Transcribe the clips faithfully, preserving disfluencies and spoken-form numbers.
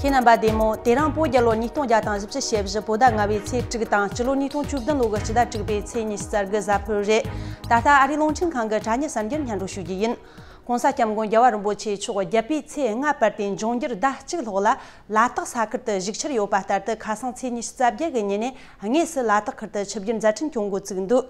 ཁྱེད་རྣམ་པ་བདེ་མོ། དེ་རིང་བོད་རྒྱལ་ལོ་ཉིས་སྟོང་བརྒྱ་དང་བཞི་བཅུ་ཞེ་བཞི་བོད་ཟླ་ལྔ་པའི་ཚེས་དྲུག་དང་སྤྱི་ལོ་ཉིས་སྟོང་བཅུ་བདུན་ལོ་གི་སྤྱི་ཟླ་དྲུག་པའི་ཚེས་ཉི་ཤུ་རྩ་དགུ་གཟའ་ཕུར་བུ་རེད། ད་ལྟ་ཨ་རིའི་རླུང་འཕྲིན་ཁང་གི་དྲ་བརྙན་གསར་འགྱུར་སྙན་སྒྲོན་ཞུ་རྒྱུ་ཡིན། ༸གོང་ས་༸སྐྱབས་མགོན་རྒྱལ་བ་རིན་པོ་ཆེ་མཆོག་རྒྱལ་པོའི་ཚེས་ལྔ་བར་དུ་འབྱུང་འགྱུར་ཟླ་གཅིག་ལྷག་ལ་ལ་དྭགས་ས་ཁུལ་དུ་བཞུགས་འཆར་ཡོད་པ་ལྟར་དུ། ཁ་སང་ཚེས་ཉི་ཤུ་རྩ་བརྒྱད་ཀྱི་ཉིན་ནས་དངོས་སུ་ལ་དྭགས་ཁུལ་དུ་ཆིབས་བསྒྱུར་མཛད་འཕྲིན་སྐྱོང་འགོ་བཙུགས་འདུག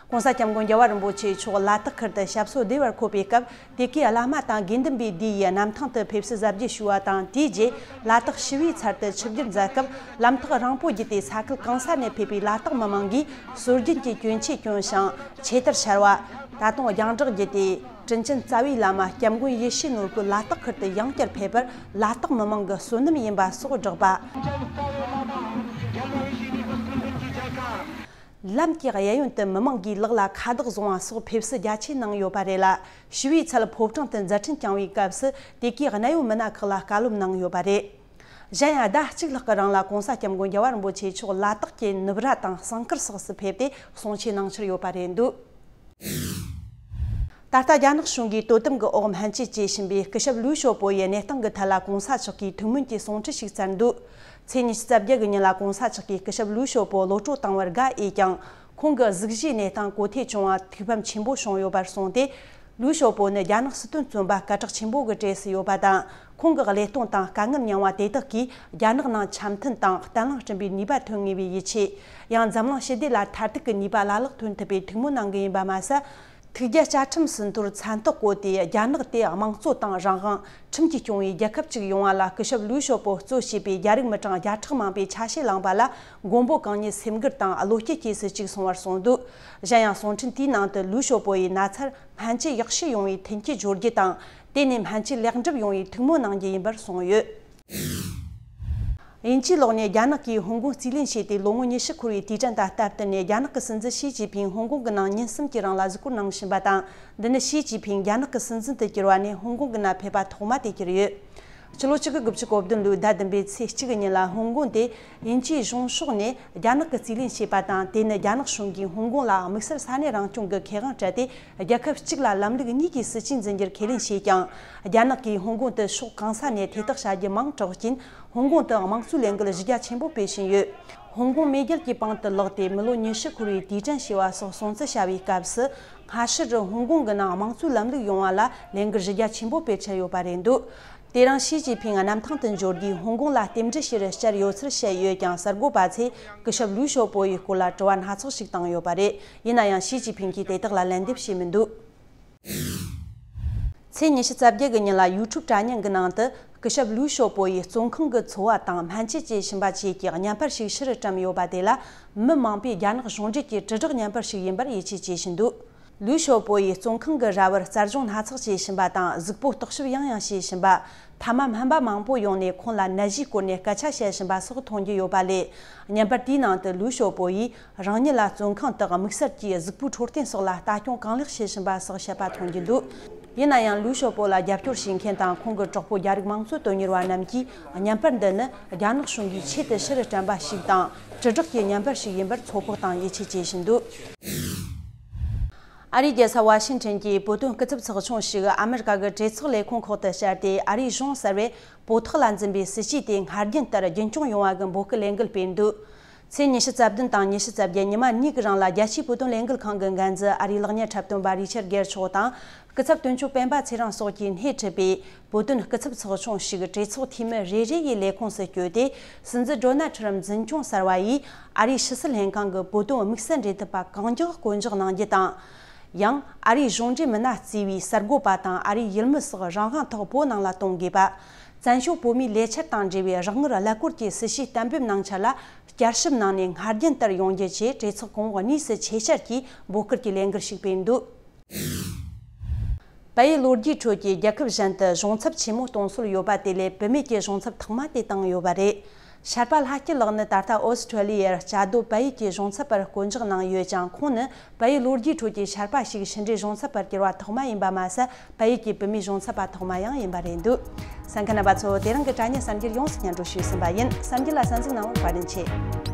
༸གོང་ས་༸སྐྱབས་མགོན་རྒྱལ་བ་རིན་པོ་ཆེ་མཆོག་ལ་དྭགས་ཁུལ་དུ་ཞབས་སོར་བདེ་བར་འཁོད་པའི་སྐབས། དེ་གའི་བླ་མ་དང་དགེ་འདུན་པའི་སྡེ་ཡི་གནམ་ཐང་དུ་ཕེབས་བསུ་གཟབ་རྒྱས་ཞུས་པ་དང་། དེའི་རྗེས་ལ་དྭགས་ཞི་བའི་ཚལ་དུ་ཆིབས་བསྒྱུར་མཛད་སྐབས། ལམ་ཐག་རིང་པོ་བརྒྱུད་དེ་ས་ཁུལ་གང་ས་ནས་ཕེབས་པའི་ལ་དྭགས་མི་མང་གིས་སྲོལ་རྒྱུན་གྱི་གྱོན་ཆས་གྱོན་ཞིང་ཆོས་དར་ཤར་བ། ད་དུང་རྒྱང་བསྒྲགས་བརྒྱུད་དེ། དྲིན་ཅན་རྩ་བའི་བླ་མ་སྐྱབས་མགོན་ཡེ་ཤེས་ནོར་བུ་ལ་དྭགས་ཁུལ་དུ་ཡང་བསྐྱར་ཕེབས་པར་ལ་དྭགས་མི་མང་གི་བསོད་ནམས་ཡིན་པ་སོགས་བསྒྲགས་པ། ལམ་གྱི་གཡས་གཡོན་དུ་མི་མང་གིས་ལག་ལ་ཁ་བཏགས་བཟུང་བ་སོགས་ཕེབས་བསུ་རྒྱ་ཆེ་གནང་ཡོད་པ་རེད་ལ། ཞི་བའི་ཚལ་ཕོ་བྲང་དུ་མཛད་འཕྲིན་བསྐྱངས་པའི་སྐབས་སུ་དེ་གའི་གནད་ཡོད་མི་སྣ་ཁག་ལ་བཀའ་སློབ་གནང་ཡོད་པ་རེད། གཞན་ཡང་ཟླ་གཅིག་ལྷག་གི་རིང་ལ་༸གོང་ས་༸སྐྱབས་མགོན་རྒྱལ་བ་རིན་པོ་ཆེ་མཆོག་ལ་དྭགས་ཀྱི་ནུབ་ར་དང་ཟངས་དཀར་སོགས་སུ་ཕེབས་ཏེ་གསུང་ཆོས་གནང་འཆར་ཡོད་པ་རེད་འདུག་ད་ལྟ་རྒྱ་ནག་གཞུང་གིས་དོ་དམ་གྱི་འོག་སྨན་བཅོས་བྱེད་བཞིན་པའི་སྐུ་ཞབས་ལུའུ་ཞའོ་པོ་ཡི་གནས་སྟངས་ཀྱི་ཐད་ལ་༸གོང་ས་མཆོག་གིས་ཐུགས་སྨོན་གྱི་གསུང་འཕྲིན་ཞིག་བསྩལ་འདུག་ཚེས་ཉི་ཤུ་རྩ་བརྒྱད་ཀྱི་ཉིན་ལ་༸གོང་ས་མཆོག་གིས་སྐུ་ཞབས་ལུའུ་ཞའོ་པོ་གློད་བཀྲོལ་བཏང་བར་དགའ་འོས་ཀྱང་། ཁོང་གི་གཟུགས་གཞིའི་གནས་སྟངས་གོ་ཐོས་བྱུང་བ་ཐུགས་ཕམ་ཆེན་པོ་བྱུང་ཡོད་པར་གསུངས་ཏེ། ལུའུ་ཞའོ་པོ་ནི་རྒྱ་ནག་སྲིད་དོན་བཙོན་པ་སྐད་གྲགས་ཆེན་པོ་གི་གྲས་སུ་ཡོད་པ་དང་། ཁོང་གི་བློས་གཏོང་དང་དཀའ་ངལ་མྱངས་པ་དེ་དག་གིས་རྒྱ་ནག་ནང་འཆམ་མཐུན་དང་བརྟན་ལྷིང་བསྐྲུན་པའི་ནུས་པ་ཐོན་ངེས་པའི་ཡིད་ཆེས། ཡང་འཛམ་གླིང་ཞི་བདེ་ལ་མཐར་ཐུག་གི་ནུས་པ་བླ་ལྷག་ཐོན་ཐུབ་པའི་ཐུགས་སྨོན་གནང་གི་ཡིན་པ་མ་ཟད། ཐུགས་རྒྱལ་བཅའ་ཁྲིམས་སུ་འཐོར་མཚན་རྟགས་བཀོད་དེ། རྒྱ་ནག་དེ་དམངས་གཙོ་དང་རང་དབང་ཁྲིམས་ཀྱིས་སྐྱོང་བའི་རྒྱལ་ཁབ་ཅིག་ཡོང་བ་ལ་སྐུ་ཞབས་ལུའུ་ཞའོ་པོ་གཙོ་བྱས་པའི་རྒྱ་རིགས་མི་གྲངས་བརྒྱ་ཕྲག་མང་པོས་ཆ་ཤས་བླངས་པ་ལ། མགོན་པོ་གང་ཉིད་སེམས་འགུལ་དང་བློ་སྐྱེད་སྐྱེས་སུ་བཅུག་སོང་བར་གསུངས་འདུག་གཞན་ཡང་གསུང་འཕྲིན་དེའི་ནང་དུ་ལུའུ་ཞའོ་པོ་ཡི་ན་ཚར་སྨན་བཅོས་ཡག་ཤོས་ཡོང་བའི་མཐུན་རྐྱེན་སྦྱོར་རྒྱུ་དང་། དེ་ནས་སྨན་བཅོས་ལེགས་འགྲུབ་ཡོང་བའི་ཐུགས་སྨོན་གནང་རྒྱུ་ཡིན་པར་གསུངས་ཡོད། དབྱིན་ཇིའི་ལོགས་ནས་རྒྱ་ནག་གིས་ཧོང་ཀོང་རྩིས་ལེན་བྱས་ཏེ་ལོ་ངོ་ཉི་ཤུ་འཁོར་བའི་དུས་དྲན་དང་སྟབས་བསྟུན་ནས། རྒྱ་ནག་གི་སྲིད་འཛིན་ཞི་ཅིན་ཕིང་ཧོང་ཀོང་གི་ནང་ཉིན་གསུམ་གྱི་རིང་ལ་གཟིགས་སྐོར་གནང་བཞིན་པ་དང་། འདི་ནི་ཞི་ཅིན་ཕིང་རྒྱ་ནག་གི་སྲིད་འཛིན་དུ་གྱུར་བ་ནས་ཧོང་ཀོང་གི་ནང་ཕེབས་པ་ཐོག་མ་དེ་གྱུར་ཡོད། ཕྱི་ལོ་ཆིག་སྟོང་དགུ་བརྒྱ་དགུ་བཅུ་གོ་བདུན་ལོའི་ཟླ་བདུན་པའི་ཚེས་གཅིག་གི་ཉིན་ལ་ཧོང་ཀོང་དེ་དབྱིན་ཇིའི་གཞུང་ཕྱོགས་ནས་རྒྱ་ནག་གིས་རྩིས་ལེན་བྱས་པ་དང་། དེ་ནི་རྒྱ་ནག་གཞུང་གིས་ཧོང་ཀོང་ལ་དམིགས་བསལ་ས་གནས་རང་སྐྱོང་གི་ཁེ་དབང་སྤྲད་དེ། རྒྱལ་ཁབ་གཅིག་ལ་ལམ་ལུགས་གཉིས་ཀྱི་སྲིད་ཇུས་འཛིན་རྒྱུར་ཁས་ལེན་བྱས་ཀྱང་། རྒྱ་ནག་གིས་ཧོང་ཀོང་དུ་ཕྱོགས་གང་ས་ནས་ཐེ་གཏོགས་བྱ་རྒྱུ་མང་དྲགས་རྐྱེན། ཧོང་ཀོང་དུ་དམངས་གཙོའི་ལས་འགུལ་གཞི་རྒྱ་ཆེན་པོ་སྤེལ་བཞིན་ཡོད། ཧོང་ཀོང་མེས་རྒྱལ་གྱི་པང་དུ་ལོག་སྟེ་མི་ལོ་ཉི་ཤུ་འཁོར་བའི་དུས་དྲན་ཞེས་པ་སོགས་སྲུང་བརྩི་བྱ་བའི་སྐབས་སུ། སྔ་ཕྱིར་ཧོང་ཀོང་གི་ནང་དམངས་གཙོའི་ལམ་ལུགས་ཡོང་བ་ལ་ལས་འགུལ་གཞི་རྒྱ་ཆེན་པོ་སྤེལ་འཆར་ཡོད་པ་རེད་འདུག་དེ་རིང་ཞི་ཅིན་ཕིང་གནམ་ཐང་དུ་འབྱོར་དུས་ཧོང་ཀོང་ལ་རྟེན་འབྲེལ་ཞུ་རུ་བཅར་ཡོད་ཚུལ་བཤད་ཡོད་ཀྱང་། གསར་འགོད་པ་ཚོས་སྐུ་ཞབས་ལུའུ་ཞའོ་པོ་ཡི་སྐོར་ལ་དྲི་བ་སྣ་ཚོགས་ཤིག་བཏང་ཡོད་པ་རེད། ཡིན་ན་ཡང་ཞི་ཅིན་ཕིང་གིས་དེ་དག་ལ་ལན་འདེབས་བྱས་མི་འདུག་ཚེས་ཉི་ཤུ་རྩ་བརྒྱད་ཀྱི་ཉིན་ལ་ཡུ་ཊུབ་དྲ་བརྙན་གྱི་ནང་དུ། སྐུ་ཞབས་ལུའུ་ཞའོ་པོ་ཡིས་བཙོན་ཁང་གི་འཚོ་བ་དང་སྨན་བཅོས་བྱེད་བཞིན་པ་བཅས་ཀྱི་བརྙན་པར་ཞིག་ཕྱི་རུ་བཀྲམ་ཡོད་པ་དེ་ལ། མི་མང་པོས་རྒྱ་ནག་གཞུང་འབྲེལ་གྱི་དྲིལ་བསྒྲགས་བརྙན་པར་ཞིག་ཡིན་པར་ཡིད་ཆེས་བྱེད་བཞིན་འདུག་ལུའུ་ཞའོ་པོ་ཡི་བཙོན་ཁང་གི་ར་བར་རྩལ་སྦྱོང་སྣ་ཚོགས་བྱེད་བཞིན་པ་དང་། གཟུགས་པོ་བརྟག་ཞིབ་ཡང་ཡང་བྱེད་བཞིན་པ། མཐའ་མ་སྨན་པ་མང་པོ་ཡོང་ནས་ཁོང་ལ་ནད་གཞིའི་སྐོར་ནས་སྐད་ཆ་བཤད་བཞིན་པ་སོགས་མཐོང་རྒྱུ་ཡོད་པ་ལས། བརྙན་པར་དེའི་ནང་དུ་ལུའུ་ཞའོ་པོ་ཡིས། རང་ཉིད་ལ་བཙོན་ཁང་དུ་དམིགས་བསལ་གྱིས་གཟུགས་པོའི་འཕྲོད་བསྟེན་སོགས་ལ་ལྟ་སྐྱོང་གང་ལེགས་བྱེད་བཞིན་པ་སོགས་བཤད་པ་མཐོང་རྒྱུ་འདུག་ཡིན་ན་ཡང་། ལུའུ་ཞའོ་པོ་ལ་རྒྱབ་སྐྱོར་བྱེད་མཁན་དང་ཁོང་གི་གྲོགས་པོ་རྒྱ་རིགས་དམངས་གཙོ་དོན་གཉེར་བ་རྣམས་ཀྱིས་བརྙན་པར་འདི་ནི་རྒྱ་ནག་གཞུང་གིས་ཆེད་དུ་ཕྱི་རུ་བཀྲམ་པ་ཞིག་དང་། དྲིལ་བསྒྲགས་ཀྱི་བརྙན་པར་ཞིག་ཡིན་པར་ཚོད་དཔག་དང་ཡིད་ཆེས་བྱེད་བཞིན་འདུག་ཨ་རིའི་རྒྱལ་ས་ཝ་ཤིང་ཊོན་གྱི་བོད་དོན་སྐུ་ཚབ་ཚོགས་ཆུང་ཞིག་ཨ་མེ་རི་ཀ་གི་གྲོས་ཚོགས་ལས་ཁུངས་ཁག་ཏུ་བཅར་ཏེ། ཨ་རིའི་གཞུང་གསར་བས་བོད་ཐོག་ལ་འཛིན་པའི་སྲིད་བྱུས་དེ་སྔར་རྒྱུན་ལྟར་རྒྱུན་སྐྱོང་ཡོང་བ་གི་འབོད་སྐུལ་ལས་འགུལ་སྤེལ་འདུག་ཚེས་ཉི་ཤུ་རྩ་བདུན་དང་ཉི་ཤུ་རྩ་བརྒྱད་ཉི་མ་གཉིས་ཀྱི་རིང་ལ། རྒྱལ་སྤྱིའི་བོད་དོན་ལས་འགུལ་ཁང་གི་འགན་འཛིན་ཨ་རིའི་ལེགས་གཉེར་འཁྲབ་སྟོན་པ་རི་ཆར་གེར་མཆོག་དང་། སྐུ་ཚབ་དོན་གཅོད་སྤེན་པ་ཚེ་རིང་སོགས་ཀྱིས་སྣེ་ཁྲིད་པའི་བོད་དོན་སྐུ་ཚབ་ཚོགས་ཆུང་ཞིག་གྲོས་ཚོགས་འཐུས་མི་རེ་རེ་ཡི་ལས་ཁུངས་སུ་བསྐྱོད་དེ། སྲིད་འཛིན་ཌོ་ནལ་ཁྲི་རམ་འཛིན་སྐྱོང་གསར་བ་ཡིས་ཨ་རིའི་ཕྱི་སྲིད་ལྷན་ཁང་གི་བོད་དོན་དམིགས་བསལ་འབྲེལ་མཐུད་པ་གང་མགྱོགས་བསྐོ་འཇོག་གནང་རྒྱུ་དང་། ཡང་ཨ་རིའི་གཞུང་འབྲེལ་མི་སྣ་བརྩིས་པའི་གསར་འགོད་པ་དང་ཨ་རིའི་ཡུལ་མི་སོགས་རང་དབང་ཐོག་བོད་ནང་ལ་གཏོང་དགོས་པ། བཙན་བྱོལ་བོད་མིའི་ལས་འཆར་དང་འབྲེལ་བའི་རོགས་དངུལ་གླ་སྐོར་གྱི་སྲིད་བྱུས་གཏན་འབེབས་གནང་འཆར་ལ་བསྐྱར་ཞིབ་གནང་ནས་སྔར་རྒྱུན་ལྟར་ཡོང་རྒྱུ་བཅས་གྲོས་ཚོགས་གོང་འོག་གཉིས་སུ་ཆེད་བཅར་གྱིས་འབོད་སྐུལ་གྱི་ལས་འགུལ་ཞིག་སྤེལ་འདུག་བལ་ཡུལ་ལོ་རྒྱུས་ཁྲོད་ཀྱི་རྒྱལ་ཁབ་གཞན་དུ་གཞུང་ཚབ་ཆེན་མོ་གཏོང་སྲོལ་ཡོད་པ་དེ་ལས་བུད་མེད་ཀྱི་གཞུང་ཚབ་ཐོག་མ་དེ་བཏང་ཡོད་པ་རེད། ཤར་པ་ལྷ་སྐྱིད་ལགས་ནི་ད་ལྟ་ཨོ་སི་ཁྲུ་ལི་ཡར་བཅའ་སྡོད་བལ་ཡུལ་གྱི་གཞུང་ཚབ་པར་བསྐོ་འཇོག་གནང་ཡོད་ཀྱང་། ཁོང་ནི་བལ་ཡུལ་ལོ་རྒྱུས་ཁྲོད་ཀྱི་ཤར་པ་ཞིག་ཕྱི་འབྲེལ་གཞུང་ཚབ་པར་གྱུར་བ་ཐོག་མ་ཡིན་པ་མ་ཟད། བལ་ཡུལ་གྱི་བུད་མེད་གཞུང་ཚབ་པ་ཐོག་མ་ཡང་ཡིན་པ་རེད་འདུག་གསན་མཁན་རྣམ་པ་ཚོ། དེ་རིང་གི་དྲ་བརྙན་གསར་འགྱུར་ཡོངས་སུ་སྙན་སྒྲོན་ཞུས་ཟིན་པ་ཡིན། གསར་འགྱུར་ལ་གསན་གཟིགས་གནང་བར་བཀའ་དྲིན་ཆེ།